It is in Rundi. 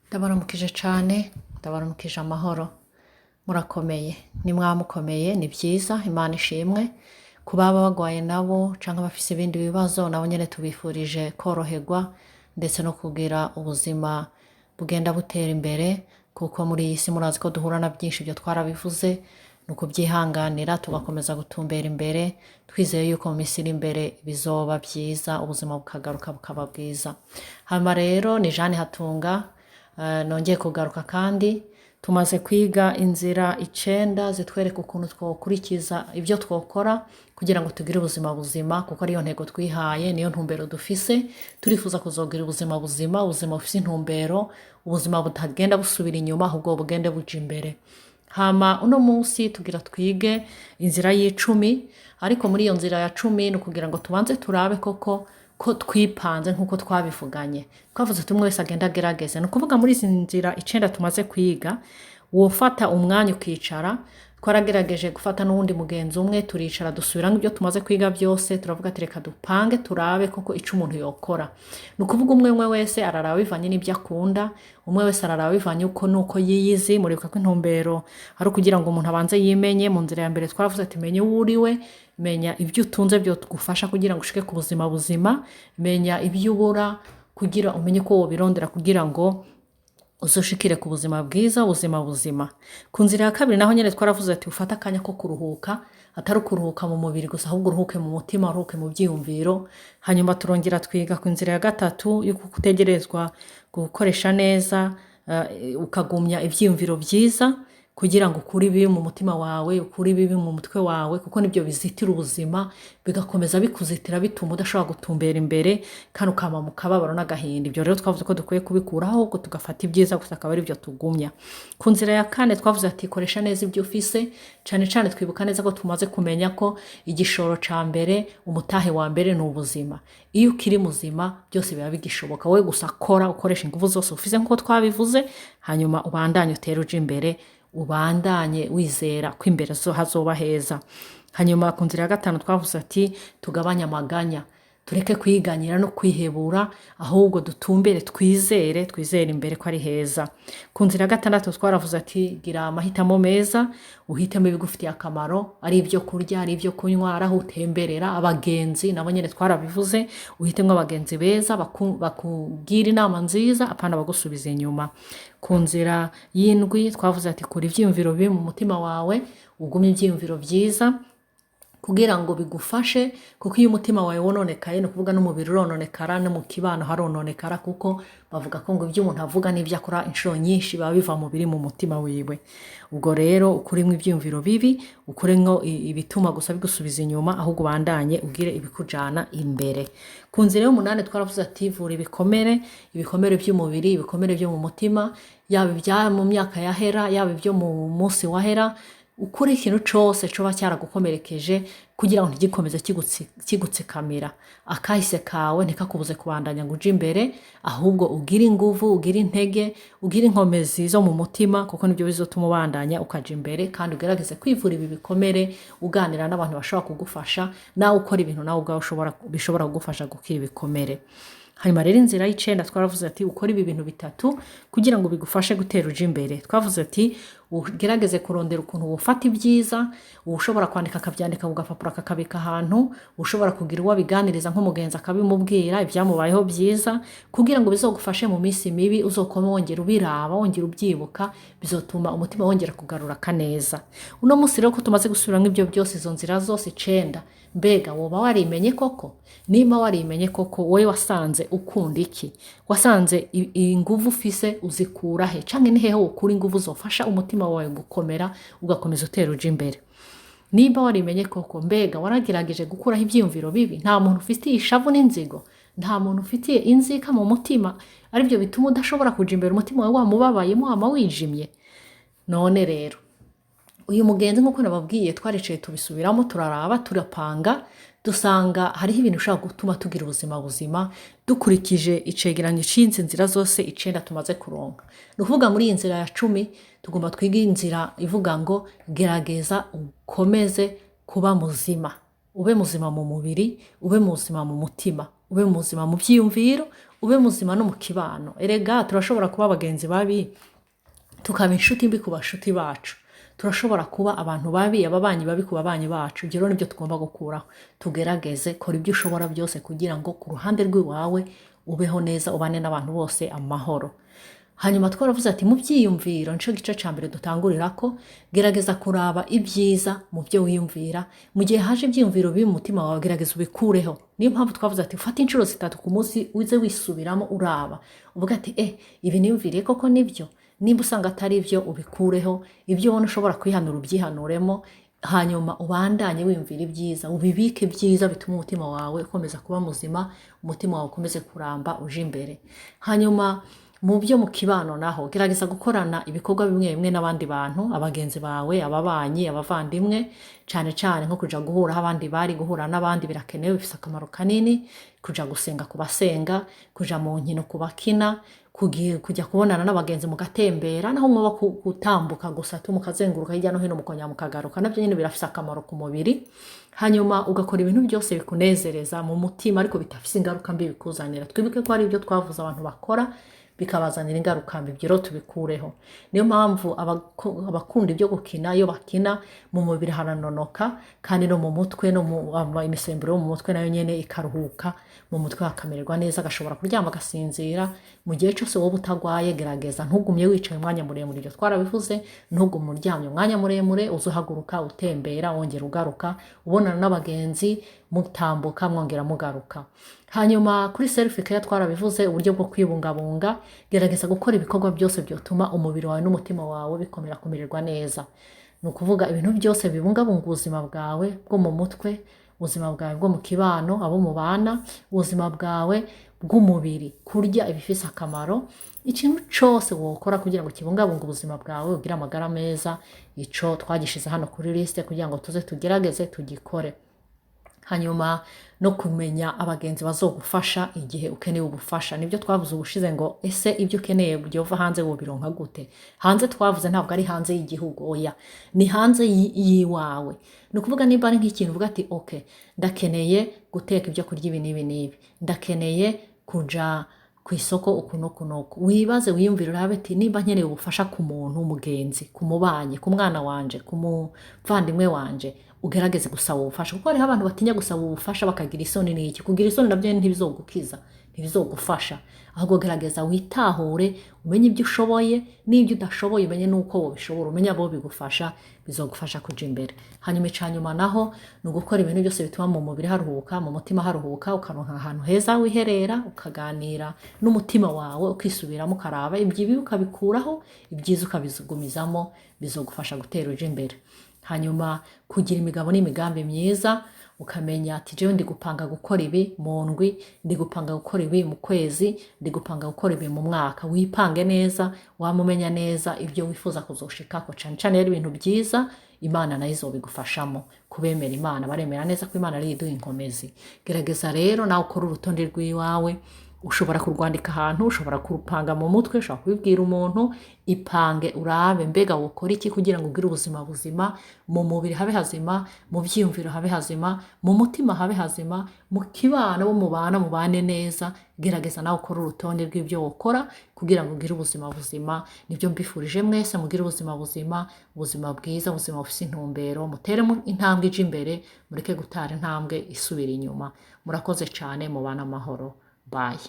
Ndabaramukije cane, ndabaramukije amahoro, murakomeye, nimwaba mukomeye ni vyiza, Imana ishimwe, ku baba bagwaye nabo canke bafise ibindi bibazo nabo nyene tubifurije koroherwa ndetse no kugira ubuzima bugenda butera imbere, kuko muri iyi si murazi ko duhura na vyinshi, ivyo twarabivuze, ni ukuvyihanganira tugakomeza gutumbera imbere, twizeye yuko mu misi iri imbere bizoba vyiza, ubuzima bukagaruka bukaba bwiza. Hama rero ni Jeanne Hatunga, nongeye kugaruka kandi tumaze kwiga inzira 9 zitwereka ukuntu twokurikiza ibyo twokora kugira ngo tugire ubuzima buzima, kuko ariyo ntego twihaye, niyo ntumbero dufise. Turifuza kuzogira ubuzima buzima, ubuzima bufise intumbero, ubuzima butagenda busubira inyuma ahubwo bugende buja imbere. Hama uno munsi tugira twige inzira y'icumi, ariko muri iyo nzira ya 10 ni ukugira ngo tubanze turabe koko ko twipanze nk'uko twabivuganye. Twavuze tumwe wese agenda agerageze. Ni ukuvuga muri izi nzira 9 tumaze kwiga, wofata umwanya ukicara. Twaragerageje gufata n'uwundi mugenzi umwe, turicara dusubiramwo ibyo tumaze kwiga byose, turavuga ati reka dupange turabe koko ico umuntu yokora. Ni ukuvuga umwe umwe wese araraba bivanye n'ibyo akunda, umwe wese araraba bivanye uko nuko yiyizi. Muribuka ko intumbero ari ukugira ngo umuntu abanze yimenye. Mu nzira ya mbere twaravuze ati menya uwo uriwe, menya ibyo utunze byogufasha kugira ngo ushike ku buzima buzima, menya ibyo ubura kugira umenye uko wobirondera kugira ngo uzoshikire ku buzima bwiza, ubuzima buzima. Ku nzira ya kabiri naho nyene twaravuze ati ufate akanya ko kuruhuka, atari ukuruhuka mu mubiri gusa, ahubwo uruhuke mu mutima, uruhuke mu vyiyumviro. Hanyuma turongera twiga ku nzira ya gatatu yuko utegerezwa gukoresha neza, ukagumya ivyiyumviro vyiza kugira ngo ukure ibibi mu mutima wawe, ukure ibibi mu mutwe wawe, kuko nibyo bizitira ubuzima, bigakomeza bikuzitira bituma udashobora gutumbera imbere kandi ukama mu kababaro n'agahinda. Ibyo rero twavuze ko dukwiye kubikuraho, ahubwo tugafata ibyiza gusa akaba ari byo tugumya. Ku nzira ya kane twavuze ati koresha neza ibyo ufise, cane cane twibuka neza ko tumaze kumenya ko igishoro ca mbere, umutahe wa mbere ni ubuzima. Iyo ukiri muzima byose biba bigishoboka, wowe gusa kora, ukoresha inguvu zose ufise nk'uko twabivuze, hanyuma ubandanye utere uja imbere, ubandanye wizera ko imbere hazoba heza. Hanyuma ku nzira ya gatanu twavuze ati tugabanye amaganya, tureke kwiganyira no kwihebura, ahubwo dutumbere, twizere, twizere imbere ko ari heza. Ku nzira ya gatandatu twaravuze ati gira amahitamo meza, uhitemo ibigufitiye akamaro, ari ibyo kurya, ari ibyo kunywa, ari aho utemberera, abagenzi nabo nyene twarabivuze, uhitemo abagenzi beza bakugira inama nziza, apana bagusubiza inyuma. Ku nzira y'indwi twavuze ati kura ivyiyumviro bibi mu mutima wawe, ugumye ivyiyumviro vyiza kugira ngo bigufashe, kuko iyo umutima wawe wononekaye, ni ukuvuga n'umubiri urononekara, no mu kibano harononekara, kuko bavuga ko ngo ibyo umuntu avuga n'ibyo akora inshuro nyinshi biba biva mu biri mu mutima wiwe. Ubwo rero ukuremwo ivyiyumviro bibi, ukuremwo ibituma gusa bigusubiza inyuma, ahubwo ubandanye ugire ibikujana imbere. Ku nzira y'umunani twaravuze ati vura ibikomere, ibikomere vy'umubiri, ibikomere vyo mu mutima, yaba ibya mu myaka yahera, yaba ibyo mu munsi wahera, ukure ikintu cose coba cyaragukomerekeje kugira ngo ntigikomeze kigutsikamira. Akahise kawe ntikakubuze kubandanya ngo uje imbere, ahubwo ugire inguvu, ugire intege, ugire inkomezi zo mu mutima, kuko nibyo bizotuma ubandanya ukaja imbere. Kandi ugerageze kwivura ibi bikomere, uganira n'abantu bashobora kugufasha, nawe ukora ibintu nawe ubwawe bishobora kugufasha gukira ibikomere. Hanyuma rero inzira y'icenda twaravuze ati ukore ibi bintu bitatu kugira ngo bigufashe gutera uja imbere. Twavuze ati ugerageze kurondera ukuntu wofata ibyiza, ushobora kwandika akavyandika ku gapapuro akakabika ahantu, ushobora kugira uwo abiganiriza nk'umugenzi akabimubwira ibyamubayeho byiza, kugira ngo bizogufashe mu minsi mibi, uzokoma wongera ubiraba, wongera ubyibuka, bizotuma umutima wongera kugarura akaneza. Uno munsi rero ko tumaze gusubiramwo ibyo byose, izo nzira zose 9, mbega woba warimenye koko? Nimba warimenye koko, wowe wasanze ukunda iki? Wasanze inguvu ufise uzikura he? Canke ni hehe wokura inguvu zofasha umutima wawe gukomera ugakomeza utera uja imbere? Nimba warimenye koko, mbega waragerageje gukuraho ivyiyumviro bibi? Nta muntu ufitiye ishavu n'inzigo, nta muntu ufitiye inzika mu mutima, arivyo bituma udashobora kuja imbere, umutima wawe wamubabaye, wama wijimye. None rero uyu mugenzi nk'uko nababwiye, twaricaye tubisubiramo, turaraba, turapanga, dusanga hariho ibintu bishobora gutuma tugira ubuzima buzima dukurikije icegeranyo c'izi nzira zose 9 tumaze kuronka. Ni ukuvuga muri iyi nzira ya 10 tugomba twige inzira ivuga ngo gerageza ukomeze kuba muzima, ube muzima mu mubiri, ube muzima mu mutima, ube muzima mu vyiyumviro, Ube muzima no mu kibano. Erega turashobora kuba abagenzi babi, tukaba inshuti mbi ku bashuti bacu. Turashobora kuba abantu babi, ababanyi babi ku babanyi bacu. Ibyo rero nibyo tugomba gukuraho. Tugerageze, kora ibyo ushobora byose kugira ngo ku ruhande rw'iwawe ubeho neza, ubane n'abantu bose amahoro. Hanyuma twaravuze ati mu byiyumviro, nico gice ca mbere dutangurira ko gerageza kuraba ibyiza mu byo wiyumvira. Mu gihe haje ibyiyumviro bibi mu mutima wawe, gerageza ubikureho. Niyo mpamvu twavuze ati ufate inshuro 3 ku munsi, uze wisubiramo uraba, uvuga ati ibi niyumviriye koko nibyo? Nimba usanga atari byo, ubikureho. Ibyo ubona ushobora kwihanura ubyihanuremo, hanyuma ubandanye wiyumvira ibyiza, ubibike ibyiza bituma umutima wawe ukomeza kuba muzima, umutima wawe ukomeze kuramba uje imbere. Hanyuma mu byo mu kibano naho, gerageza gukorana ibikorwa bimwe bimwe n'abandi bantu, abagenzi bawe, ababanyi, abavandimwe, cyane cyane nko kuja guhura aho abandi bari. Guhura n'abandi birakenewe, bifise akamaro kanini. Kuja gusenga ku basenga, kuja mu nkino ku bakina, kujya kubonana n'abagenzi mugatembera, naho muba gutambuka gusa tu mukazenguruka hirya no hino mukongera mukagaruka, nabyo nyine birafise akamaro ku mubiri. Hanyuma ugakora ibintu byose bikunezereza mu mutima ariko bidafise ingaruka mbi bikuzanira. Twibuke ko hari ibyo twavuze abantu bakora bikabazanira ingaruka mbi, ibyo rero tubikureho. Niyo mpamvu abakunda ibyo gukina, iyo bakina mu mubiri haranonoka, kandi no mu mutwe, no mu imisemburo yo mu mutwe nayo nyene ikaruhuka, mu mutwe hakamererwa neza, agashobora kuryama agasinzira. Mu gihe cyose wowe utagwaye, gerageza ntugumye wicaye umwanya muremure, ibyo twarabivuze, ntugume uryamye umwanya muremure, uze uhaguruka utembera, wongera ugaruka, ubonana n'abagenzi, mutambuka mwongera mugaruka. Hanyuma kuri self care twarabivuze, uburyo bwo kwibungabunga. Gerageza gukora ibikorwa byose byotuma umubiri wawe n'umutima wawe bikomera kumererwa neza. Ni ukuvuga ibintu byose bibungabunga ubuzima bwawe bwo mu mutwe, ubuzima bwawe bwo mu kibano, abo mubana, ubuzima bwawe bw'umubiri, kurya ibifise akamaro, ikintu cose wokora kugira ngo kibungabunge ubuzima bwawe, ugire amagara meza, ico twagishize hano kuri liste kugira ngo tuze tugerageze tugikore. Hanyuma no kumenya abagenzi bazogufasha igihe ukeneye ubufasha. Nibyo twavuze ubushize ngo ese ibyo ukeneye byova hanze wobironka gute? Hanze twavuze ntabwo ari hanze y'igihugu, oya, ni hanze y'iwawe. Ni ukuvuga nimba ari nk'ikintu uvuga ati okay, ndakeneye guteka ibyo kurya ibi n'ibi n'ibi, ndakeneye kuja ku isoko uku n'uku n'uku, wibaze, wiyumvire, urabe ati nimba nkeneye ubufasha ku muntu w'umugenzi, ku mubanyi, ku mwana wanje, ku muvandimwe wanje, ugerageze gusaba ubufasha. Kuko hariho abantu batinya gusaba ubufasha bakagira isoni. N'iki kugira isoni nabyo ntibizogukiza, ntibizogufasha. Ahubwo gerageza witahure, umenye ibyo ushoboye n'ibyo udashoboye, umenye n'uko wobishobora, umenye abo bigufasha, bizogufasha kuja imbere. Hanyuma icanyuma naho ni ugukora ibintu byose bituma mu mubiri haruhuka, mu mutima haruhuka, ukaronka ahantu heza wiherera, ukaganira n'umutima wawe, ukisubiramo, ukaraba ibyibi ukabikuraho, ibyiza ukabizigumizamo, bizogufasha gutera uja imbere. Hanyuma kugira imigabo n'imigambi myiza, ukamenya ati jewe ndi gupanga gukora ibi mu ndwi, ndi gupanga gukora ibi mu kwezi, ndi gupanga gukora ibi mu mwaka. Wipange neza, wamumenya neza ibyo wifuza kuzoshikako, cane cane rero ibintu byiza, Imana nayo izobigufashamo. Kubemera Imana, baremera neza ko Imana ariyo iduha inkomezi. Gerageza rero nawe ukore urutonde rw'iwawe. Ushobora kurwandika ahantu, ushobora kurupanga mu mutwe, ushobora kubibwira umuntu. Ipange urabe mbega wokora iki kugira ngo ugire ubuzima buzima, mu mubiri habe hazima, mu byiyumviro habe hazima, mu mutima habe hazima, mu kibano bo mubana mubane neza. Gerageza nawe ukore urutonde rw'ibyo wokora kugira ngo ugire ubuzima buzima. Nibyo mbifurije mwese, mugire ubuzima buzima, ubuzima bwiza, ubuzima bufise intumbero, mutere intambwe ije imbere, mureke gutara intambwe isubira inyuma. Murakoze cyane, mubane amahoro. Bye.